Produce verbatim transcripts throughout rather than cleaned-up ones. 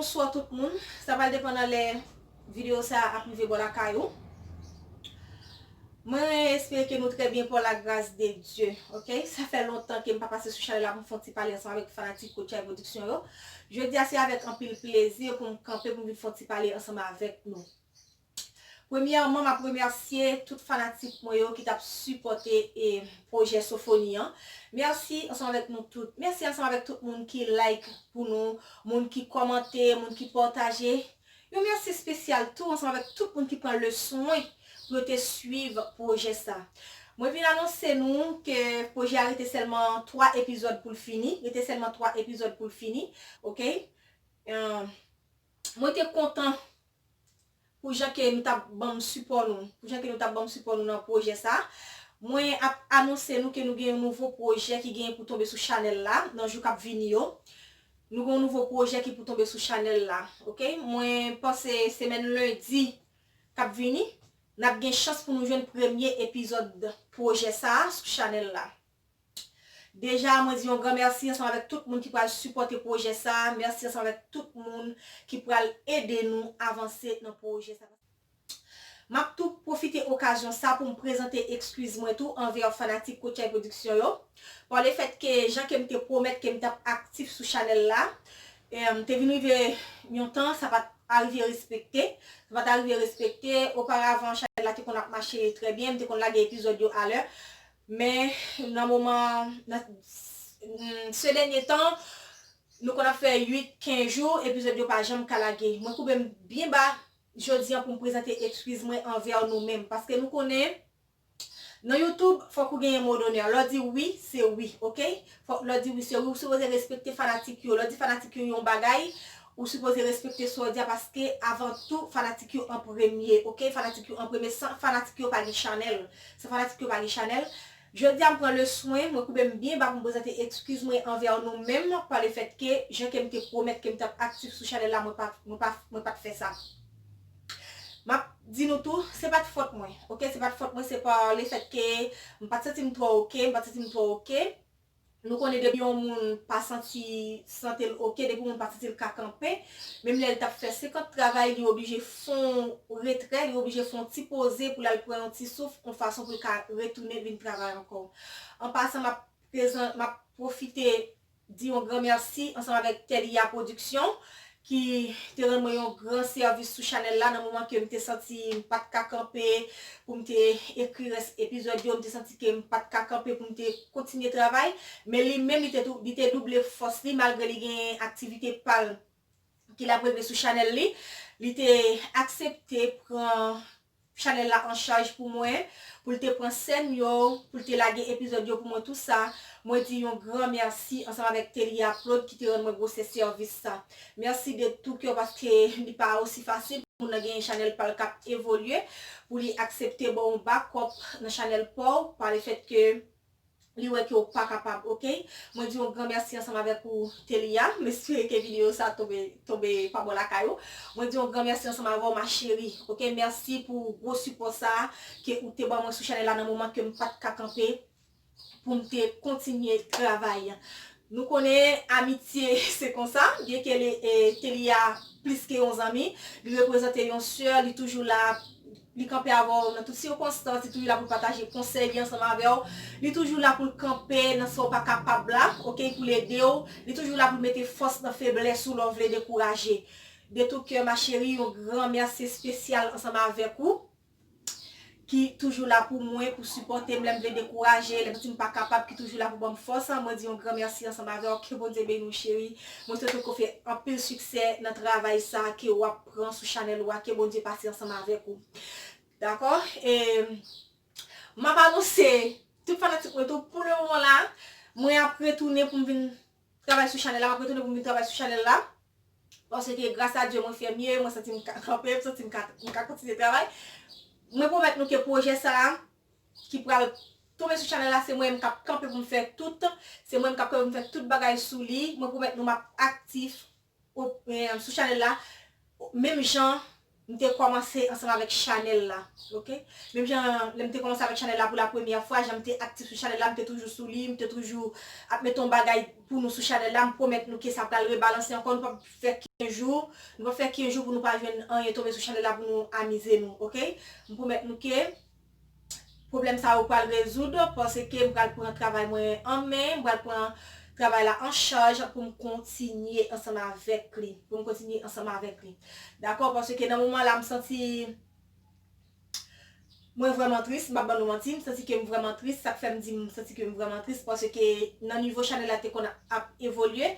Bonswa tout moun. Sa pral depann nan lè videyo sa a ap rive bò lakay ou. Mwen espere ke nou trè byen pa la gras de Dye, ok? Sa fè lontan ke m pa pase sou chanèl la pou m fè yon ti pale ansanm avèk fanatik Coach Production yo. Jodi a se avèk anpil plezi pou m kanpe pou m vin fè yon ti pale ansanm avèk nou. Premyèman, m ap remèsye tout fanatik mwen yo ki t ap sipòte e pwojè Sofoni an. Mèsi ansanm avèk nou tout. Mèsi ansanm avèk tout moun ki like pou nou, moun ki kòmante, moun ki pataje. Yon mèsi espesyal tou ansanm avèk tout moun ki pran le swen pou yo te swiv pwojè sa. Mwen vin anonse nou ke pwojè a rete sèlman twa epizòd pou l fini. Rete sèlman twa epizòd pou l fini. Ok? Ahn, mwen te kontan pou jan ke nou t ap ban m sipò nou, pou jan ke nou t ap ban m sipò nou nan pwojè sa. Mwen ap anonse nou ke nou gen yon nouvo pwojè ki genyen pou tonbe sou chanèl la nan jou k ap vini yo. Nou gen yon nouvo pwojè ki pou tonbe sou chanèl la, ok? Mwen panse semèn lendi k ap vini, n ap gen chans pou nou jwenn premye epizòd pwojè sa a sou chanèl la. Deja, mwen di yon gran mèsi ansanm avèk tout moun ki pral sipòte pwojè sa a. Mèsi ansanm avèk tout moun ki pral ede nou avanse nan pwojè sa a. M ap tou pwofite okazyon sa pou m prezante ekskiz mwen tou anvè fanatik Coach Production yo. Pa le fèt ke jan ke m te pwomèt ke m t ap aktif sou chanèl la, e, m te vin rive yon tan, sa pa t arive respekte. Sa pa t arive respekte. Oparavan, chanèl la te konn ap mache trè byen, m te konn lage epizòd yo alè. Men, nan moman, nan, mm, se dènye tan, nou konn ap fè uit, kenz jou, epizòd yo pa janm ka lage. Mwen koube m byen ba jodi an pou m prezante ekskiz mwen anvè nou menm. Paske nou konnen, nan YouTube, fòk ou genyen mo donè. Lè w di wi, se wi, ok? Fòk lè w di wi, se wi. Ou sipoze respekte fanatik yo. Lè w di fanatik yo yon bagay, ou sipoze respekte sa w di a, paske avan tou, fanatik yo an premye, ok? Fanatik yo an premye, san fanatik yo pa gen chanèl. San fanatik yo pa gen chanèl. Jodi a m pran le swen, mwen koube m byen ba pou m prezante ekskiz mwen anvè nou menm, pa le fèt ke, jan ke m te pwomèt ke m t ap aktif sou chanèl la, mwen pa, mwen pa, mwen pa t fè sa. M ap di nou tou, se pa t fòt mwen, ok? Se pa t fòt mwen, se pa le fèt ke m pa t santi m twò ok, m pa t santi m twò ok. Nou konnen depi yon moun pa santi, santi l ok, depi yon moun pa santi l ka kanpe, menm lè l t ap fè senkant travay, li oblije fè yon retrè, li oblije fè yon ti poze pou l al pran yon ti souf, yon fason pou l ka retounen vin travay ankò. An pasan, m ap prezan-, m ap pwofite di yon gran mèsi ansanm avèk Telia Production ki te rann mwen yon gran sèvis sou chanèl la nan moman ke m te santi m pa t ka kanpe pou m te ekri rès epizòd yo, m te santi ke m pa t ka kanpe pou m te kontinye travay, men li menm li te tou, li te double fòs li malgre li gen aktivite pa l ki l ap regle sou chanèl li, li te aksepte pran chanèl la an chaj pou mwen, pou l te pran sèn yo, pou l te lage epizòd yo pou mwen, tou sa. Mwen di yon gran mèsi ansanm avèk Telia Prod ki te rann mwen gwosè sèvis sa. Mèsi de tou kè paske li pa osi fasil pou moun nan genyen chanèl pa l k ap evolye, pou li aksepte ba w yon bakòp nan chanèl pa w, pa le fèt ke li wè ke w pa kapab, ok? Mwen di yon gran mèsi ansanm avèk ou, Telia. M espere ke videyo sa tonbe, tonbe pa bò lakay ou. Mwen di yon gran mèsi ansanm avè w, ma chérie, ok? Mèsi pou gwo sipò sa a ke ou te ban mwen sou chanèl la nan moman ke m pa t ka kanpe pou m te kontinye travay. Nou konnen amitye se konsa, byenke li, e, Telia plis ke yon zanmi, li reprezante yon sè, li toujou la, li kanpe avè w nan tout sikonstans, li toujou la pou l pataje konsèy li ansanm avè w, li toujou la pou l kanpe nan sa w pa kapab la, ok, pou l ede w, li toujou la pou l mete fòs nan feblès ou lè w vle dekouraje. De tout kè, ma chérie, yon gran mèsi espesyal ansanm avèk ou ki toujou la pou mwen, pou sipòte m lè m vle dekouraje, lè m santi m pa kapab, ki toujou la pou ban m fòs. Mwen di yon gran mèsi ansanm avè w. Ke Bondye beni w, cheri. Mwen swete w fè anpil siksè nan travay sa ke w ap pran sou chanèl ou a. Ke Bondye pase ansanm avèk ou. Dakò? E m ap anonse tout fanatik mwen tou, pou le moman la, mwen ap retounen pou m vin travay sou chanèl la, m ap retounen pou m vin travay sou chanèl la. Paske gras a Dye, mwen fè mye, mwen santi m ka kanpe, m santi m ka, m ka kontinye travay. Mwen pwomèt nou ke pwojè sa a, ki pral tonbe sou chanèl la, se mwen menm k ap kanpe pou m fè tout, se mwen menm k ap kanpe pou m fè tout bagay sou li. Mwen pwomèt nou m ap aktif o, eh, sou chanèl la, menm jan m te kòmanse ansanm avèk chanèl la, oke? Menm jan lè m te kòmanse avèk chanèl la pou la premyè fwa, jan m te aktif sou chanèl la, m te toujou sou li, m te toujou ap mete yon bagay pou nou sou chanèl la, m pwomèt nou ke sa pral rebalanse ankò, nou p ap fè kenz jou, nou p ap fè kenz jou pou nou pa jwenn anyen tonbe sou chanèl la pou nou amize nou, oke? M pwomèt nou ke pwoblèm sa yo pral rezoud, paske m pral pran travay mwen an men, m pral pran travay la an chaj pou m kontinye ansanm avèk li, pou m kontinye ansanm avèk li. Dakò, paske nan moman la, m santi mwen vrèman tris, m p ap ban nou manti, m santi ke m vrèman tris, sa k fè m di m santi ke m vrèman tris, paske nan nivo chanèl la te konn ap evolye,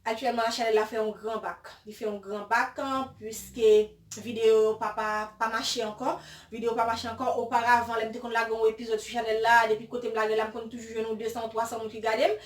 aktyèlman la chanèl la fè yon gran bak. Li fè yon gran bak, piske videyo pa, pa, pa mache ankò. Videyo pa mache ankò. Oparavan, lè m te konn lage yon epizòd sou chanèl la, depi kote m lage la, m konn toujou jwenn yon de san ou twa san moun ki gade m.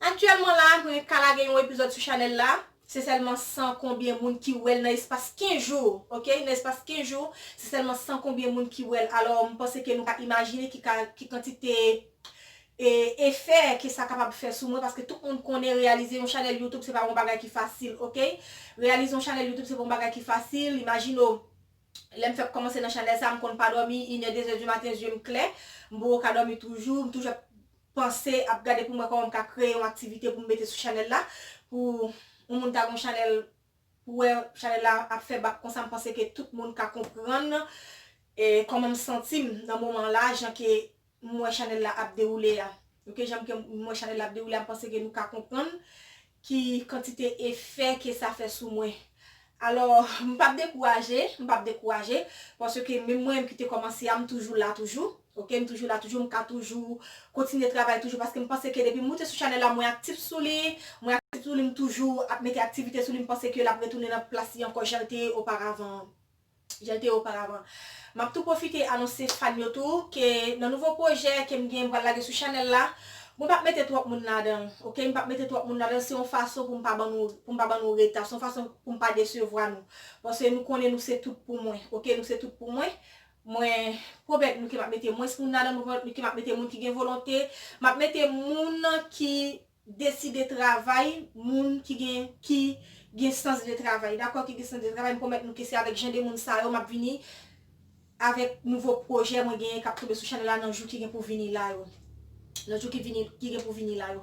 Aktyèlman la, mwen ka lage yon epizòd sou chanèl la. Se sèlman san konbyen moun ki wè l nan espas kenz jou, oke? Nan espas kenz jou, se sèlman san konbyen moun ki wè l. Alò, m panse ke nou ka imajine ki, ka, ki kantite e, efè ke sa kapab fè sou mwen, paske tout moun konnen reyalize yon chanèl YouTube, se pa yon bagay ki fasil, oke? Reyalize yon chanèl YouTube, se pa yon bagay ki fasil. Imajine w, lè m fèk kòmanse nan chanèl sa, m konn pa dòmi, inè, de zè di maten, zye m klè, m poko ka dòmi toujou, m toujou ap panse, ap gade pou m wè kòman m ka kreye yon aktivite pou m mete sou chanèl la, pou yon moun ta gen yon chanèl, pou wè chanèl la ap fè bak konsa, m panse ke tout moun ka konprann, e, kòman m santi m nan moman la, jan ke m wè chanèl la ap dewoule a. Oke, jan ke m wè chanèl la ap dewoule a, m panse ke nou ka konprann ki kantite efè ke sa fè sou mwen. Alò, m p ap dekouraje, m p ap dekouraje, paske menm mwen menm ki te kòmanse a, m toujou la toujou. Oke, m toujou la toujou, m ka toujou kontinye travay toujou, paske m panse ke depi m moute sou chanèl la, mwen aktif sou li, mwen aktif sou li, m toujou ap mete aktivite sou li, m panse ke l ap retounen nan plas li ankò jan l te ye oparavan. Jan l te ye oparavan. M ap tou pwofite anonse fan yo tou ke nan nouvo pwojè ke m gen, m pral lage sou chanèl la, mwen p ap mete twòp moun ladan l, oke? M p ap mete twòp moun ladan l, se yon fason pou m pa ban nou, pou m pa ban nou reta, se yon fason pou m pa desevwa nou. Paske nou konnen nou se tout pou mwen, oke? Nou se tout pou mwen. Mwen pwomèt nou ke m ap mete mwens moun ladan, mwen pwomèt nou ke m ap mete moun ki gen volonte, m ap mete moun ki deside travay, moun ki gen, ki gen sans de travay, dakò, ki gen sans de travay, m pwomèt nou ke se avèk jan de moun sa yo m ap vini avèk nouvo pwojè mwen genyen k ap tonbe sou chanèl la nan jou ki gen pou vini la yo. Nan jou ki vini, ki gen pou vini la yo.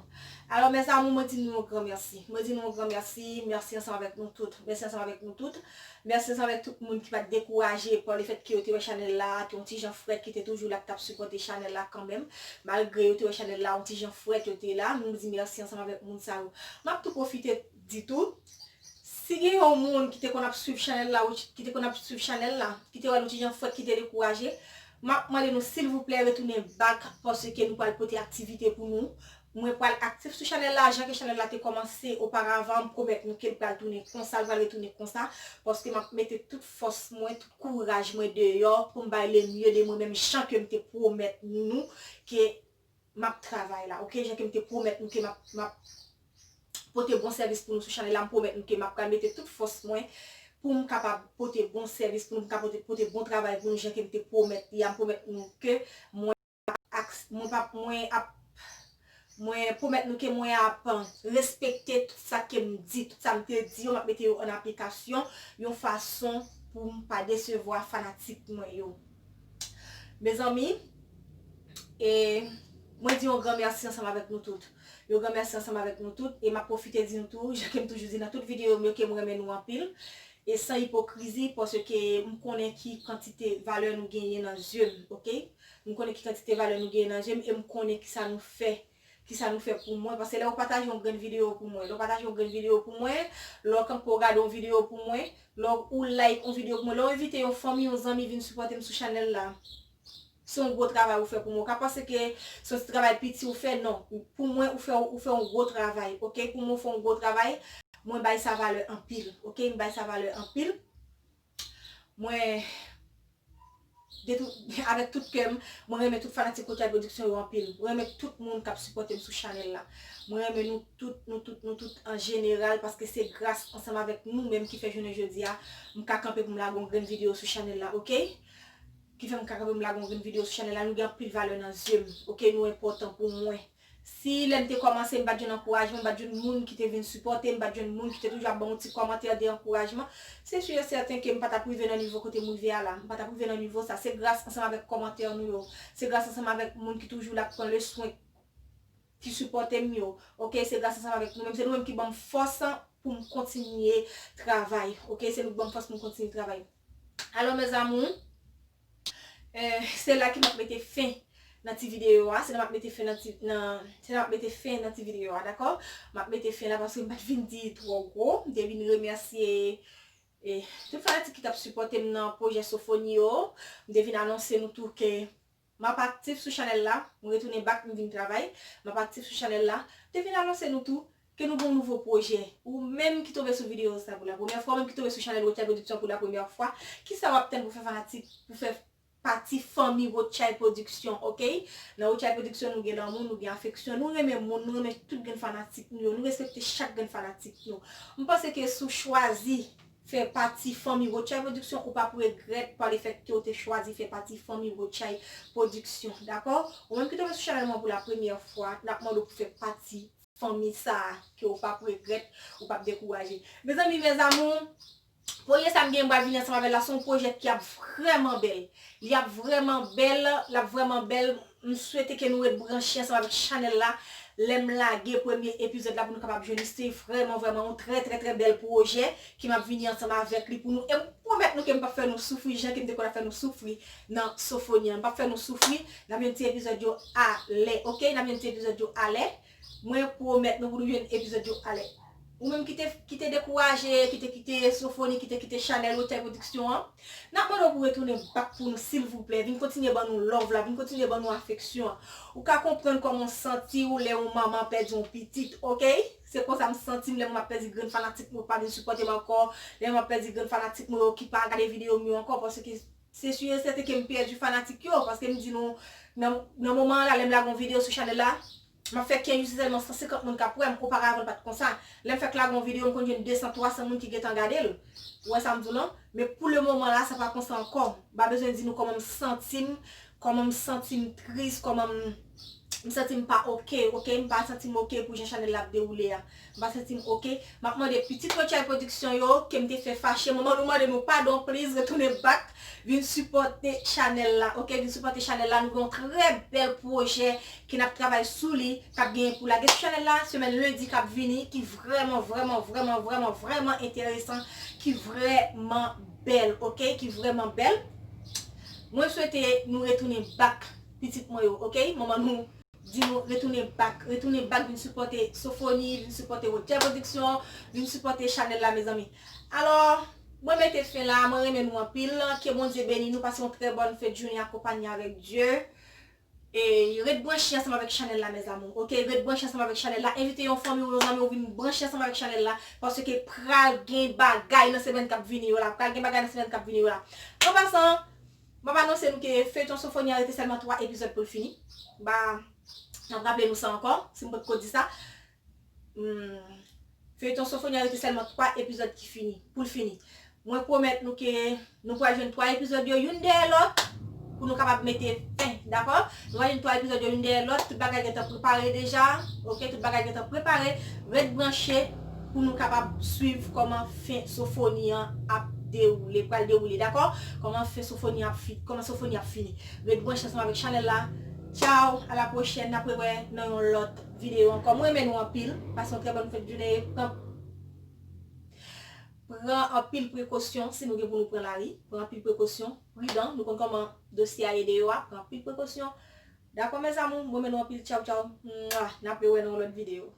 Alò, mes amours, mwen di nou yon gran mèsi. Mwen di nou yon gran mèsi. Mèsi ansanm avèk nou tout. Mèsi ansanm avèk nou tout. Mèsi ansanm avèk tout moun ki pa t dekouraje pa le fèt ke yo te wè chanèl la, te yon ti jan frèt, ki te toujou la, ki t ap sipòte chanèl la kanmenm. Malgre yo te wè chanèl la yon ti jan frèt, yo te la. Nou di mèsi ansanm avèk moun sa yo. M ap tou pwofite di tou, si gen yon moun ki te konn ap swiv chanèl la, ou ki te konn ap swiv chanèl la, ki te wè l yon ti jan frèt, ki te dekouraje, m ap mande nou, silvouplè, retounen bak, paske nou pral pote aktivite pou nou. Mwen pral aktif sou chanèl la, jan ke chanèl la te kòmanse oparavan, m pwomèt nou ke l pral tounen konsa, l pral retounen konsa, paske m ap mete tout fòs mwen, tout kouraj mwen deyò pou m bay le mieux de mwen menm, jan ke m te pwomèt nou ke m ap travay la, oke? Jan ke m te pwomèt nou ke m ap, m ap pote bon sèvis pou nou sou chanèl la, m pwomèt nou ke m ap pral mete tout fòs mwen pou m kapab pote bon sèvis pou nou, m ka pote, pote bon travay pou nou, jan ke m te pwomèt li a. M pwomèt nou ke mwen ap, mwen p ap, mwen ap, mwen pwomèt nou ke mwen ap respekte tout sa ke m di, tout sa m te di yo, m ap mete yo an aplikasyon yon fason pou m pa desevwa fanatik mwen yo. Mezanmi, e mwen di yon gran mèsi ansanm avèk nou tout. Yon gran mèsi ansanm avèk nou tout. E m ap pwofite di nou tou, jan ke m toujou di nan tout videyo m yo, ke m renmen nou anpil. E san ipokrizi, paske m konnen ki kantite valè nou genyen nan zye m, oke? M konnen ki kantite valè nou genyen nan zye m, e m konnen kisa nou fè, kisa nou fè pou mwen. Paske lè w pataje yon grenn videyo pou mwen, lè w pataje yon grenn videyo pou mwen, lè w kanpe w gade yon videyo pou mwen, lè w like yon videyo pou mwen, lè w envite yon fanmi, yon zanmi vin sipòte m sou chanèl la, se yon gwo travay ou fè pou mwen. Ou ka panse ke se yon ti travay piti ou fè, non. Pou mwen, ou fè, ou fè yon gwo travay, oke? Pou mwen, ou fè yon gwo travay. Mwen bay sa valè anpil, oke? M bay sa valè anpil. Mwen, de tout, avèk tout kè m, mwen renmen tout fanatik Otay Production yo anpil. Mwen renmen tout moun k ap sipòte m sou chanèl la. Mwen renmen nou tout, nou tout, nou tout an jeneral, paske se gras ansanm avèk nou menm ki fè jounen jodi a, m ka kanpe pou m lage yon grenn videyo sou chanèl la, oke? Ki fè m ka kanpe m lage yon grenn videyo sou chanèl la. Nou gen anpil valè nan zye m, oke? Nou enpòtan pou mwen. Si lè m te kòmanse, m pa t jwenn ankourajman, m pa t jwenn moun ki te vin sipòte m, m pa t jwenn moun ki te toujou ap ban m yon ti kòmantè de ankourajman, se si e sèten ke m pa t ap rive nan nivo kote m rive a la. M pa t ap rive nan nivo sa. Se gras ansanm avèk kòmantè nou yo. Se gras ansanm avèk moun ki toujou la ap pran leswen, ki sipòte m yo. Oke, se gras ansanm avèk nou menm. Se nou menm ki ban m fòs pou m kontinye travay. Oke, se nou k ban m fòs pou m kontinye travay. Alò, mes amours, eh, se la ke m ap mete fen nan ti videyo a. Se la m ap mete fen nan ti, nan, se la m ap mete fen nan ti videyo a, dakò? M ap mete fen la paske m pa t vin di twò gwo. M te vin remèsye, eh, tout fanatik ki t ap sipòte m nan pwojè Sofoni yo. M te vin anonse nou tou ke m ap aktif sou chanèl la. M retounen back, m vin travay. M ap aktif sou chanèl la. M te vin anonse nou tou ke nou gen yon nouvo pwojè. Ou menm ki tonbe sou videyo sa pou la premyè fwa, ou menm ki tonbe sou chanèl Rotchay Production pou la premyè fwa, kisa w ap tann pou fè fanatik, pou fè pati fanmi Rotchay Production, oke? Nan Rotchay Production, nou gen lanmou, nou gen afeksyon, nou renmen moun, nou renmen tout grenn fanatik nou yo, nou respekte chak grenn fanatik nou. M panse ke si w chwazi fè pati fanmi Rotchay Production, ou p ap regrèt pa lefèt ke w te chwazi fè pati fanmi Rotchay Production, dakò? Ou menm ki tonbe sou chanèl mwen pou la premyè fwa, n ap mande w pou fè pati fanmi sa a, ke w p ap regrèt, ou p ap dekouraje. Mezanmi, mes amours, pwojè sa m gen m pral vini ansanm avè l la, se yon pwojè ki ap vrèman bèl. Li ap vrèman bèl, l ap vrèman bèl. M swete ke nou ret branche ansanm avèk chanèl la. Lè m lage premye epizòd la pou nou kapab jwenn li, se vrèman, vrèman yon trè, trè, trè bèl pwojè ke m ap vini ansanm avèk li pou nou. E m pwomèt nou ke m p ap fè nou soufri jan ke m te konn ap fè nou soufri nan Sofoni an. M p ap fè nou soufri, n ap jwenn ti epizòd yo alè, oke? N ap jwenn ti epizòd yo alè. Mwen pwomèt nou pou nou jwenn epizòd yo alè. Ou menm ki te, ki te dekouraje, ki te kite Sofoni, ki te kite chanèl Rotchay Production an, n ap mande w pou retounen back pou nou, silvouplè. Vin kontinye ban nou love la, vin kontinye ban nou afeksyon an. Ou ka konprann kòman w santi w lè yon manman pèdi yon pitit, oke? Se konsa m santi m lè m ap pèdi grenn fanatik mwen yo ki pa vin sipòte m ankò, lè m ap pèdi grenn fanatik mwen yo ki pa gade videyo m yo ankò, paske se si e sèten ke m pèdi fanatik yo, paske m di nou, nan, nan moman an la, lè m lage yon videyo sou chanèl la, m ap fè kenz jou, se sèlman san senkant moun k ap wè m. Oparavan, l pa t konsa. Lè m fèk lage yon videyo, m konn jwenn de san, twa san moun ki gentan gade l. Ou wè sa m di w lan? Men pou le moman la, sa pa konsa ankò. M pa bezwen di nou kòman m santi m, kòman m santi m tris, kòman m, m santi m pa oke, oke? M pa santi m oke pou jan chanèl la ap dewoule a. M pa santi m oke. M ap mande pitit Rotchay Production yo, ke m te fè fache, manman nou mande nou padon, please, retounen back, vin sipòte chanèl la, oke? Vin sipòte chanèl la, nou gen yon trè bèl pwojè ke n ap travay sou li, k ap genyen pou lage sou chanèl la, semèn lendi k ap vini, ki vrèman, vrèman, vrèman, vrèman, vrèman enteresan, ki vrèman bèl, oke? Ki vrèman bèl. Mwen swete nou retounen back, pitit mwen yo, oke? Manman nou di nou retounen back, retounen back, vin sipòte Sofoni, vin sipòte Rotchay Production, vin sipòte chanèl la, mezanmi. Alò, mwen mete fen la, mwen renmen nou anpil, ke Bondye beni nou, pase yon trè bòn fèt jounen akonpanye avèk Dye. E ret branche ansanm avèk chanèl la, mes amours. Oke, ret branche ansanm avèk chanèl la. Envite yon fanmi w, yon zanmi w vin branche ansanm avèk chanèl la, paske pral gen bagay nan semèn k ap vini yo la. Pral gen bagay nan semèn k ap vini yo la. An pasan, m ap anonse nou ke feyton Sofoni an rete sèlman twa epizòd pou l fini. M pa, m ap raple nou sa ankò, si m potko di sa. Hmm. Feyton Sofoni an rete sèlman twa epizòd ki fini, pou l fini. Mwen pwomèt nou ke nou pral jwenn twa epizòd yo youn dèyè lòt pou nou kapab mete fen, dakò? Nou pral jwenn twa epizòd yo youn dèyè lòt, tout bagay gentan prepare deja, oke? Tout bagay gentan prepare, ret branche pou nou kapab swiv kòman fen Sofoni an ap dewoule, pral dewoule, dakò? Kòman fen Sofoni ap fi-, kòman Sofoni ap fini. Ret branche ansanm avèk chanèl la. Tchaw, a la pwochèn, n ap rewè nan yon lòt videyo ankò. Mwen renmen nou anpil. Pase yon trè bòn fèt jounen. Pran, pran anpil prekosyon si nou gen pou nou pran lari. Pran anpil prekosyon. Pridan. Nou konn kòman dosye a ye deyò a. Pran anpil prekosyon. Dakò, mes amours? Mwen renmen nou anpil. Tchaw, tchaw. Mwa. N ap rewè nan yon lòt videyo.